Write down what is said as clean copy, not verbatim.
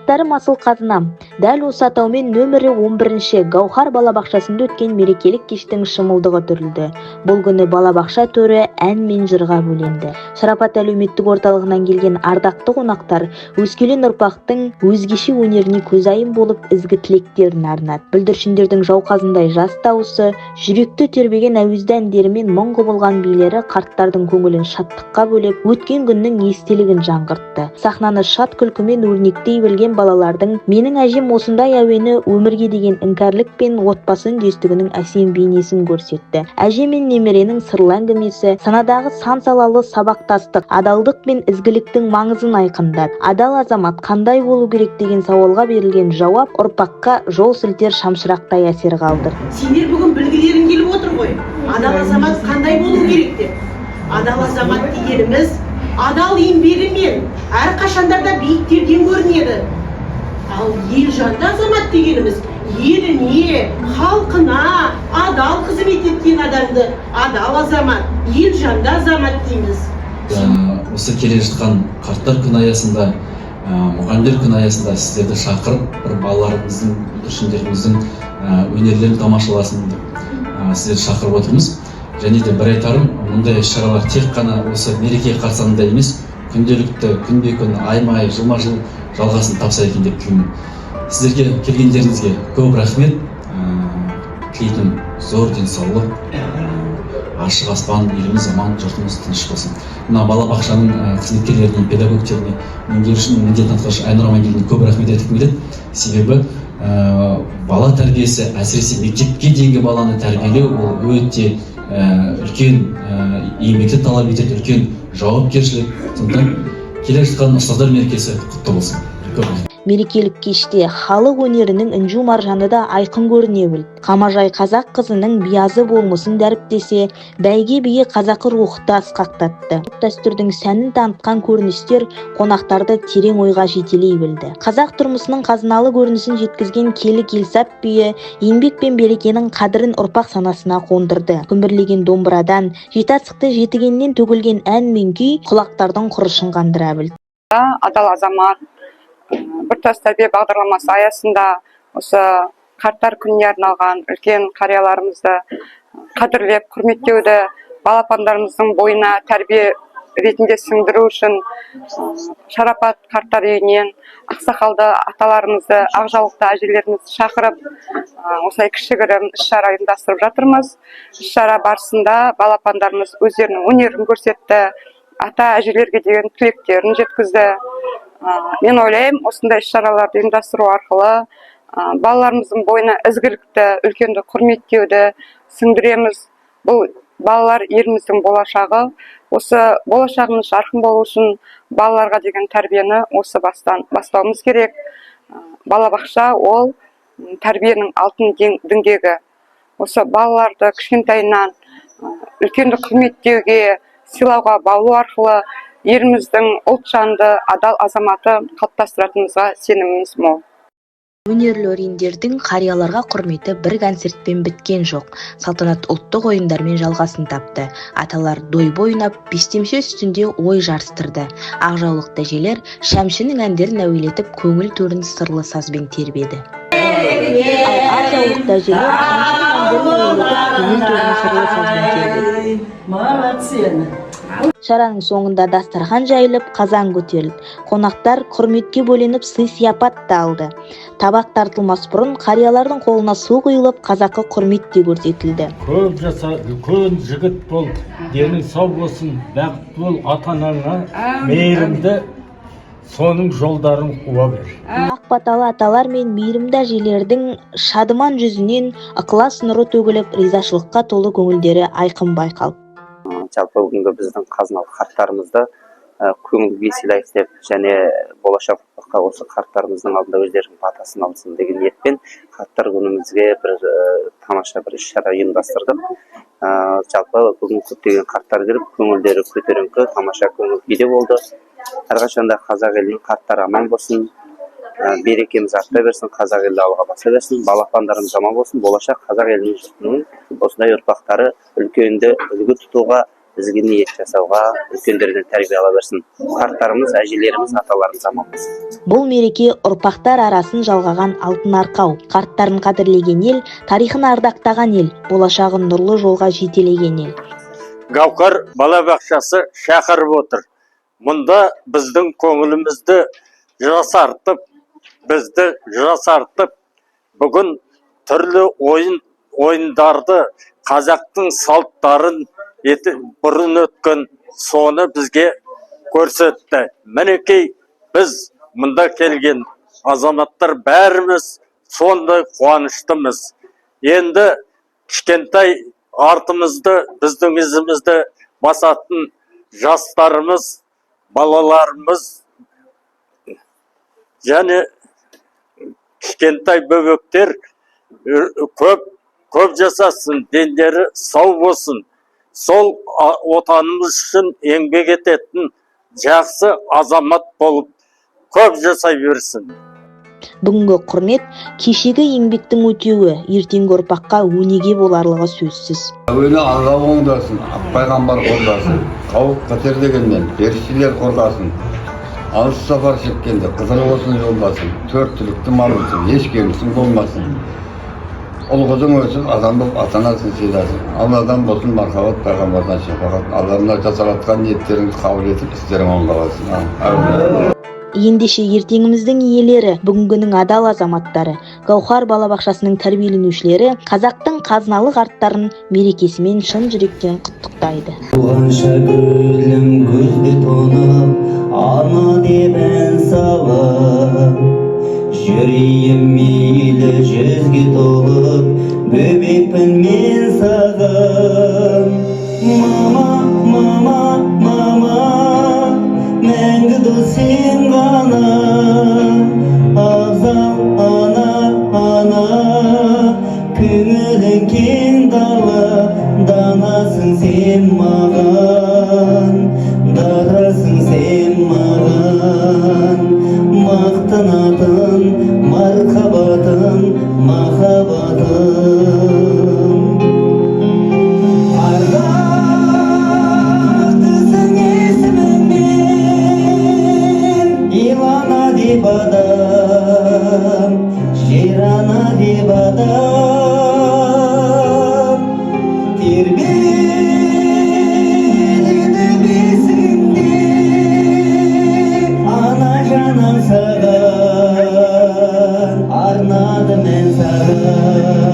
Қарттарым – асыл қазынам. Дәл осы атаумен нөмірі 11-ші Гауһар балабақшасында өткен мерекелік кештің шымылдығы түрілді. Бұл күні балабақша төрі ән мен жырға бөленді. Шарапат әлеуметтік орталығынан келген ардақты қонақтар өскелең ұрпақтың өзгеше өнеріне көзайым болып, ізгі тілектерін арнады. Бүлдіршіндердің жауқазындай жас дауысы, жүректі тербеген әуезді әндері мен мың құбылған билері қарттардың көңілін шаттыққа бөлеп, өткен күннің естелігін жаңғыртты. Сахнаны шат күлкімен өрнектей білген балалардың «Менің әжем осындай» әуені өмірге деген іңкәрлік пен отбасы үндестігінің әсем бейнесін көрсетті. Әже мен немеренің сырлы әңгімесі санадағы сан салалы сабақтастық, адалдық пен ізгіліктің маңызын айқындады. Адал азамат қандай болу керек деген сауалға берілген жауап ұрпаққа жол сілтер шамшырақтай әсер қалдырды. Сендер бүгін білгілерің келіп отыр ғой, адал азамат қандай болу керек деп. Адал азамат дегеніміз адал еңбегімен әрқашандарда биіктерден көрінеді. Ал ел жанды азамат дегеніміз еліне, халқына адал қызмет еткен адамды адал азамат, ел жанды азамат дейміз. Осы келе жатқан қарттар күні аясында, мұғалімдер күні аясында сіздерді шақырып, бір балаларымыздың, бүлдіршіндеріміздің өнерлерін тамашаласын деп сіздерді шақырып отырмыз. Және де бір айтарым, мұндай іс шаралар тек қана осы мереке қарсаңында емес, күнделікті, күнбе күн, айма ай, жылма жыл жалғасын тапса екен деп тілеймін. Сіздерге келгендеріңізге көп рахмет. Тілейтінім зор денсаулық, ашық аспан, еліміз аман, жұртымыз тыныш болсын. Мына балабақшаның қызметкерлеріне, педагогтеріне, меңгерушінің міндетін атқарушы Айнұр Амангелдиновна, көп рахмет айтқым келеді. Себебі бала тәрбиесі, әсіресе мектепке дейінгі баланы тәрбиелеу, ол өте үлкен еңбекті талап етеді, үлкен жауапкершілік. Сондықтан келе жатқан ұстаздар мерекесі құтты болсын. Көп рахмет. Мерекелік кеште халық өнерінің інжу маржаны да айқын көріне білді. Қамажай қазақ қызының биязы болмысын дәріптесе, бәйге биі қазақы рухты асқақтатты. Дәстүрдің сәнін танытқан көріністер қонақтарды терең ойға жетелей білді. Қазақ тұрмысының қазыналы көрінісін жеткізген Келі келсап биі еңбек пен берекенің қадірін ұрпақ санасына қондырды. Күмбірлеген домбырадан, жеті асықты жетігеннен төгілген ән мен күй құлақтардың құрышын қандыра білді. Адал азамат, біртұтас тәрбие бағдарламасы аясында осы қарттар күніне арналған үлкен қарияларымызды қадірлеп, құрметтеуді балапандарымыздың бойына тәрбие ретінде сіңдіру үшін Шарапат қарттар үйінен ақсақалды аталарымызды, ақ жаулықты әжелерімізді шақырып, осылай кішігірім іс шара ұйымдастырып жатырмыз. Іс шара барысында балапандарымыз өздерінің өнерін көрсетті, ата әжелерге деген тілектерін жеткізді. Мен ойлаймын, осындай іс шараларды ұйымдастыру арқылы балаларымыздың бойына ізгілікті, үлкенді құрметтеуді сіңдіреміз. Бұл балалар – еліміздің болашағы. Осы болашағымыз жарқын болу үшін балаларға деген тәрбиені осы бастан бастауымыз керек. Балабақша ол тәрбиенің алтын діңгегі. Осы балаларды кішкентайынан үлкенді құрметтеуге, сыйлауға баулу арқылы еліміздің ұлтжанды, адал азаматы қалыптастыратынымызға сеніміміз мол. Өнерлі өрендердің қарияларға құрметі бір концертпен біткен жоқ. Салтанат ұлттық ойындармен жалғасын тапты. Аталар дойбы ойнап, бестемше үстінде ой жарыстырды. Ақ жаулықты әжелер Шәмшінің әндерін әуелетіп, көңіл төрін сырлы сазбен тербеді. Ал ақ жаулықты әжелер Шәмшінің әндерін әуелетіп, көңіл төрін сырлы сазбен тербеді. Молодцы. Шараның соңында дастархан жайылып, қазан көтерілді. Қонақтар құрметке бөленіп, сый сияпат та алды. Табақ тартылмас бұрын қариялардың қолына су құйылып, қазақы құрмет те көрсетілді. Көп жаса, үлкен жігіт бол, денің сау болсын, бақытты бол, ата анаңа мейірімді, соның жолдарын қуа бер. Ақ баталы аталар мен мейірімді әжелердің шадыман жүзінен ықылас нұры төгіліп, ризашылыққа толы көңілдері айқын байқалды. Жалпы, бүгінгі біздің қазыналы қарттарымызды көңіл күй сыйлайық деп және болашақ ұрпаққа осы қарттарымыздың алдында өздерінің батасын алсын деген ниетпен қарттар күнімізге бір тамаша бір іс шара ұйымдастырдық. Жалпы, бүгін көптеген қарттар келіп, көңілдері көтеріңкі, тамаша көңіл күйде болды. Әрқашанда қазақ елінің қарттары аман болсын, берекеміз арта берсін, қазақ елі алға баса берсін, балапандарымыз аман болсын. Болашақ қазақ елінің, жұртының осындай ұрпақтары үлкенді үлгі тұтуға, Бізге ниет жасауға үлкендерден тәрбие ала берсін. Қарттарымыз, әжелеріміз, аталарымыз аман болсын. Бұл мереке ұрпақтар арасын жалғаған алтын арқау. Қарттарын қадірлеген ел, тарихын ардақтаған ел, болашағын нұрлы жолға жетелеген ел. Гауһар балабақшасы шақырып отыр. Мұнда біздің көңілімізді жасартып, бізді жасартып, бүгін түрлі ойын ойындарды, қазақтың салттарын бұрын өткен соны бізге көрсетті. Мінекей, біз мұнда келген азаматтар бәріміз сондай қуаныштымыз. Енді кішкентай артымызды, біздің ізімізді басатын жастарымыз, балаларымыз және кішкентай бөбектер көп көп жасасын, дендері сау болсын. Сол отанымыз үшін еңбек ететін жақсы азамат болып көп жасай берсін. Бүгінгі құрмет кешегі еңбектің өтеуі, ертеңгі ұрпаққа өнеге боларлығы сөзсіз. Әуелі Алла оңдасын, пайғамбар қолдасын, қауіп қатер дегеннен періштелер қорғасын. Алыс сапар шеккенде Қызыр болсын жолдасын, төрт түлікті мал өсіп, еш кемісің болмасын. Ұл қызың өсіп, адам болып ата анасын сыйласын. Алладан болсын мархабат, пайғамбардан шапағат. Алла мына жасап жатқан ниеттеріңді қабыл етіп, істерің оңға болсын. Әумин. Ендеше, ертеңіміздің иелері, бүгінгінің адал азаматтары, Гауһар балабақшасының тәрбиеленушілері қазақтың қазыналы қарттарын мерекесімен шын жүректен құттықтайды. Туғанша гүлім күзде тоңып, ана деп ән салып, жүрейін мейлі жүзге толып, бөбекпін мен саған. Мама, мама, мама, мәңгі дос сен ғана, абзал ана, ана, көңілің кең дала, данасың сен маған, дарасың сен маған, мақтанатын мархабатын, махаббатым. Ардақтысың есіміңмен, ел ана деп адам, жер ана деп адам, тербеледі бесігіңде, ана жаным, саған арнадым ән саған.